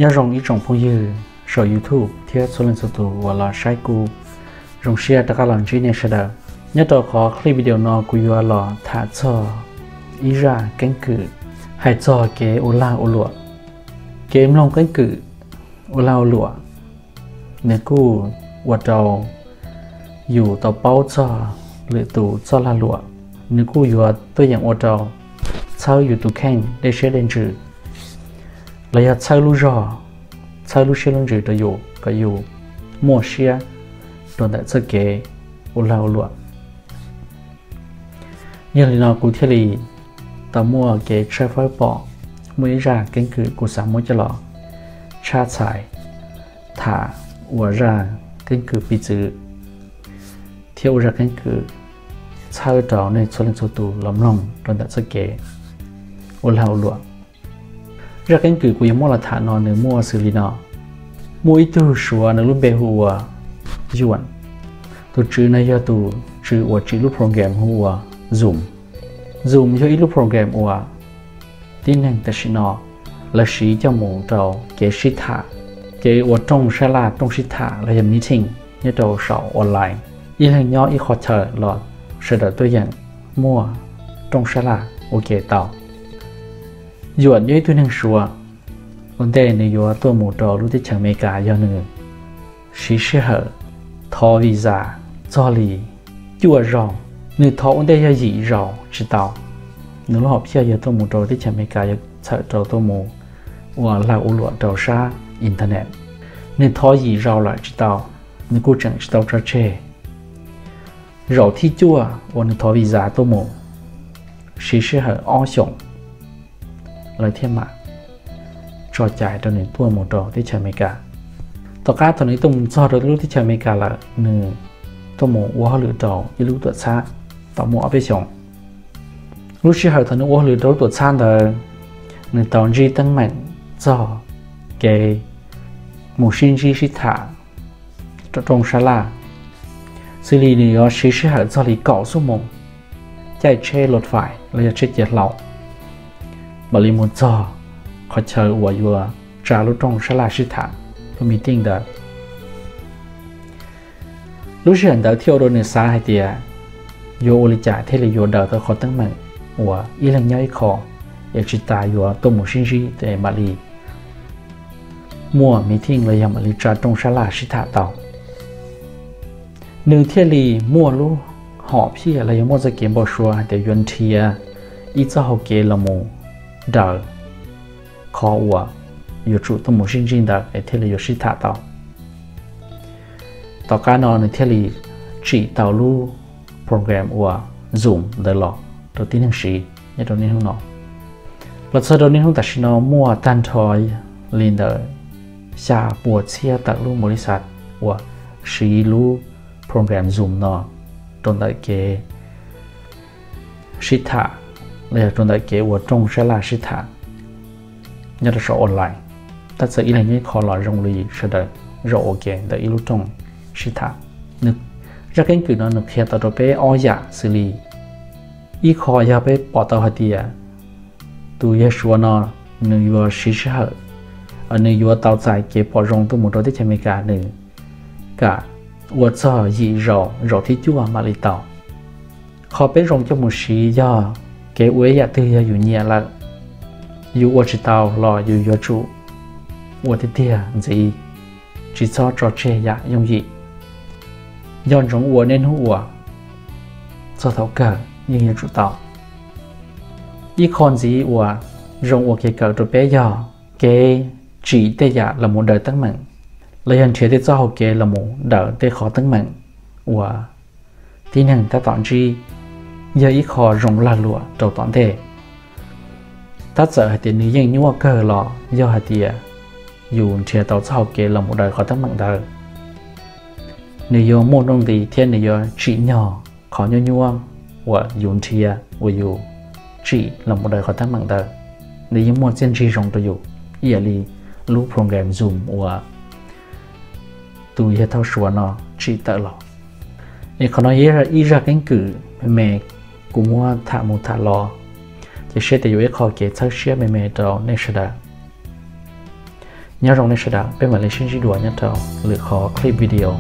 Nyob zoo ib tsoom phooj ywg saum YouTube thiab txhua leej txhua tus uas los saib kuv. Zoo siab rov qab los ntsib nej sawv daws. Nyob rau qhov clip video no kuv yuav los tham txog ib zaj keeb kwm hais txog kev ua lag ua luam. Kev mloog keeb kwm ua lag ua luam, nws kuj ua rau yus tau paub txog lwm tus txoj lag luam. Nws kuj yuav tuaj yeem ua rau txhawb yus tus kheej dej siab dej ntsws, los yog txhawb lub zog, txhawb lub siab lub ntsws rau yus kom yus muaj siab rau ntawm txoj kev ua lag ua luam. Yog li no kuv thiaj li tau muaj kev tshawb fawb pom muaj ib zaj keeb kwm kuv xav muab coj los tshaj txhais tham ua zaj keeb kwm piv txwv thiab ua zaj keeb kwm txhawb rau nej txhua leej txhua tus los mloog rau ntawm txoj kev ua lag ua luam. Zaj keeb kwm kuv yuav muab los tham no nws muaj xws li no. Muaj ib tug Suav nws lub npe hu ua Yuam. Tus tswv no yog tus tswv uas tsim lub program hu ua Zoom. Zoom yog ib lub program uas tib neeg tam sim no lawv siv coj mus rau kev sib tham, kev ua rooj sab laj rooj sib tham los yog meeting nyob rau saum online. Ib leeg nyob ib qho chaw los sawv daws tuaj yeem muaj rooj sab laj ua ke tau. Yuam yog ib tug neeg Suav, ua ntej nws yuav tuaj mus rau lub teb chaws Amelikas yog nws siv sij hawm thov visa txog li cuaj zaus. Nws thov ua ntej yog yim zaus tsis tau. Nws lub hom phiaj yog tuaj mus rau teb chaws Amelikas yog txhawm rau tuaj mus ua lag ua luam rau sab internet. Nws thov yim zaus lawm tsis tau, nws kuj tseem tsis tau tso tseg. Zaum thib cuaj uas nws thov visa tuaj mus, siv sij hawm ob xyoos lawv thiaj mam tso cai rau nws tuaj mus rau teb chaws Amelikas. Tom qab thaum nws tuaj mus txog rau lub teb chaws Amelikas lawm, nws tuaj mus ua hauj lwm rau ib lub tuam txhab tau muaj ob peb xyoos. Lub sij hawm thaum nws ua hauj lwm rau lub tuam txhab ntawd, nws tau ntsib teeb meem txog kev mus sib ntsib sib tham rau rooj sab laj, xws li nws yuav siv sij hawm txog li kaum xuab moos caij tsheb loj fais los yog tsheb ciav hlau mam li mus txog qhov chaw uas yuav tsa lub rooj sab laj sib tham, lub meeting ntawd. Lub sij hawm ntawd thiaj ua rau nws xav hais tias yuav ua li cas thiaj li yuav daws tau qhov teeb meem uas ib leeg nyob ib qho es tsis tas yuav tuaj mus sib ntsib es mam li muaj meeting los yog mam li tsa rooj sab laj sib tham tau. Nws thiaj li muaj lub hom phiaj los yog muaj txoj kev npau suav hais tias yuav nrhiav ib txoj hau kev los mus daws qhov uas yuav tsum tuaj mus sib ntsib ntawd es thiaj li yuav sib tham tau. Tom qab no nws thiaj li tsim tau lub program uas Zoom ntawd los rau tib neeg siv nyob rau niaj hnub no. Los txog rau niaj hnub tam sim no muaj tag nrho li ntawm xya puas txhiab tawm lub npaum li xav uas siv lub program Zoom no rau ntawm kev sib tham los yog rau ntawm kev ua rooj sab laj sib tham nyob rau saum online. Tab txawm ib leeg nyob ib qho los zoo li sawv daws zaum ua ke ntawm ib lub rooj sib tham. Zaj keeb kwm no nws qhia tau rau peb ob yam xws li, ib qho yog peb pom tau hais tias tus yawg Suav no nws yuav siv sij hawm, nws yuav tau txais kev pom zoo tuaj mus rau teb chaws Amelikas, nws kam ua txog yim zaus, zaus thib cuaj mam li tau. Qhov peb zoo coj mus siv yog kev ua ib yam twg yog yus nyiam lawm, yus ua tsis tau los yus yuav tsum ua tiag tiag ntxiv, tsis txhob tso tseg yam yooj yim. Nco ntsoov ua niaj hnub ua, txog thaum kawg yeej yuav tsum tau. Ib qho ntxiv uas zoo ua kev kawm rau peb yog kev tsim tej yam los mus daws teeb meem, los yog nrhiav tej txoj hau kev los mus daws tej qhov teeb meem uas tib neeg tab tom ntsib, yog ib qho zoo lag luam rau tom ntej. Tab txawm hais tias nws yeej nyuaj kawg los yog hais tias yus nrhiav tau txoj hau kev los mus daws qhov teeb meem ntawd, nws yuav muaj nuj nqis thiab nws yuav tsim nyog qhov nyuaj nyuaj uas yus nrhiav uas yus tsim los mus daws qhov teeb meem ntawd, nws yeej muaj txiaj ntsig zoo rau yus ib yam li lub program Zoom uas tus yawg thauj Suav no tsim tawm los. Es qhov no yog ib zaj keeb kwm me me kuv muab tham mus tham los, ces saib tias yuav ib qho kev txhawb siab me me rau nej sawv daws. Nyob zoo nej sawv daws, peb mam li sib ntsib dua nyob rau lwm qhov clip video.